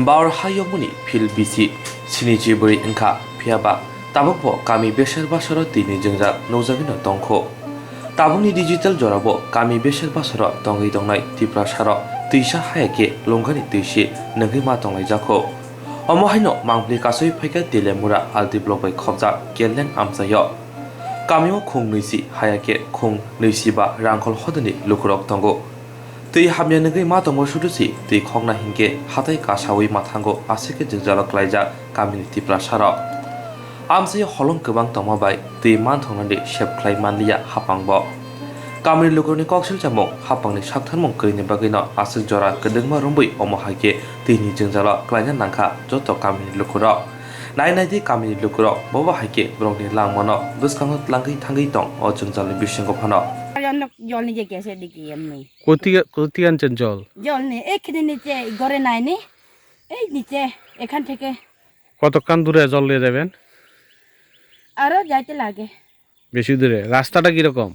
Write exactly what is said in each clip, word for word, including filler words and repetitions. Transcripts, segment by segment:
Baur ha yokmani phil bisi sini chibwrwi wngkha, phiyaba tabukbo kami beser basaro twini jwngjal nukjagwino tongkho. Tabukni digital jorabo kami beser basaro tongwi tongnai Tiprasarok twisa haya khe lungani twisi nungwi ma tonglaijak kho. Omo haino mangpli kasui phaikha Telemura R D block bai khopjak Keleng amchaio. Kamio khung nwisi haya khe khung nwisi ba rangkhol hodani lukurok tongo. Twi hamya nungwi ma tongo sudusi twi khokna hinkhe hatai kasawi mathango aswk khe jwngjalo klaijak kamini Tiprasarok. Amsai holong kwbang tongma bai twi manthoknani sep khlai manliya hapangbo. Kamini lukurokni kok silchamung hapangni saktharmung kwrwini bagwino aswk jora kwdwkma romwi omo hai khe twini jwngjalo klaina nangkha joto kamini lukurok. Nai nai di kamini lukurok bobo hai khe borokni langmano bwskango tlangwi thangwi tong o jwngjalni bisingo phano. Jolni je kese diki emni. Kotiga, kotigan chen jol? Jolni, ekni niche gore naini. এই নিচে, এখান থেকে। কতক্ষণ দূরে জল নিয়ে যাবেন? আরো যাইতে লাগে। বেশি দূরে। রাস্তাটা কিরকম?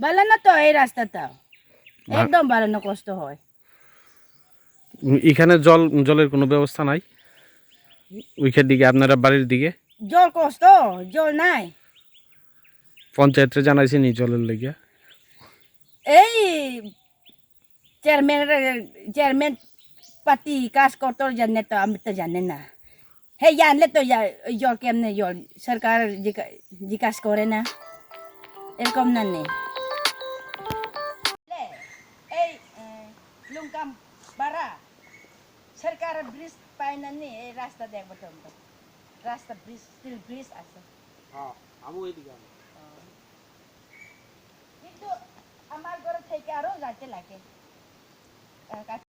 ভালো না তো এই রাস্তাটা। ভা- একদম ভালো না, কষ্ট হয়। উম, এখানে জল, জলের কোনো ব্যবস্থা নাই? ওইখান দিকে, আপনারা বাড়ির দিকে? জল কষ্ট, জল নাই। পঞ্চায়েতরে জানাইছেন এই জলের লেগে? এই চেয়ারম্যান, চেয়ারম্যান পাতি কাজ করতো জানে তো, আমি তো জানি না। হে জানলে তো জল কেমনে জল, সরকার জিকা-, জিজ্ঞাসা করে না, এরকম না নেই। এই, এ, লুঙ্কাম পাড়া, সরকার ব্রিজ পায় না নি, এই রাস্তা দেখবো তো আমরা। রাস্তা ব্রিজ, স্টিল ব্রিজ আছে। হ্যাঁ, আমি ওইদিকে আমি। কিন্তু আমার ঘর থেকে আরো যাইতে লাগে।